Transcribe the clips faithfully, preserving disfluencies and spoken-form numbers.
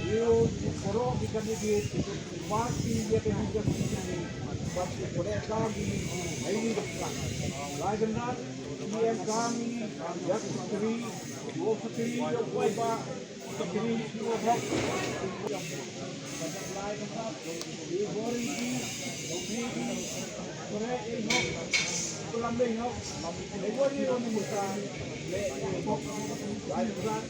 Ïa u baroh ki candidate, party ïa ka jingïaseng jong ngi, bad u pynlong kam jong ngi ha ine i jaka. Blai Kynrad, phi ïa kam ïa ka Secretary, u Secretary ïa u paidbah, Secretary ïa u hok. Blai Kynrad, ïa u bor ïa phi, ïa u hok, u lam ïa u hok, ïa u bor ïa u hok, ïa u hok. Blai Kynrad,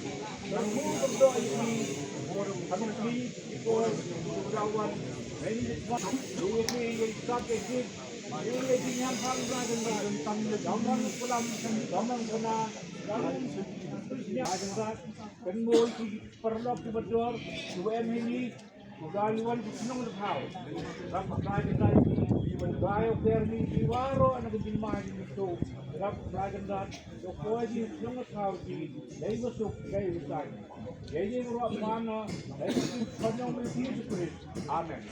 Kynmaw ïa ki paralok kiba dor, kiba em ha ine, kiba la wan ki shnong ki thaw. Rap Blai Kynrad, kiba la ïoh ker ni, ki baroh na ka jingma jingmyntoi. Rap Blai Kynrad, to poi ki shnong ki thaw ki, dei ba suk, dei ba saiñ. Dei ba ruh pano, dei ba suk, pano, Jisu Khrist. Amen.